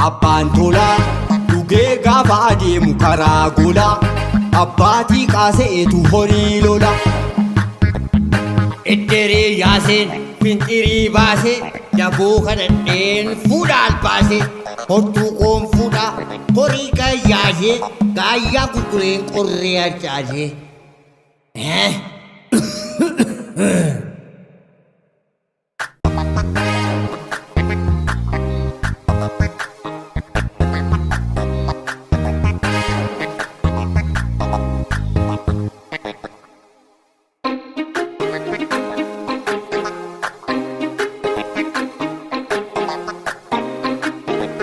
Abbaan tolaa dhugee gaafa adeemu karaa golaa abbaatii qaase'etu horii lola. Edderee yaaseen finxirii baasee daboo kadhadheen fuudha albaasee hortuu koon fuudha horii gayyaasee gaayyaa gurgureen qorree harcaasee.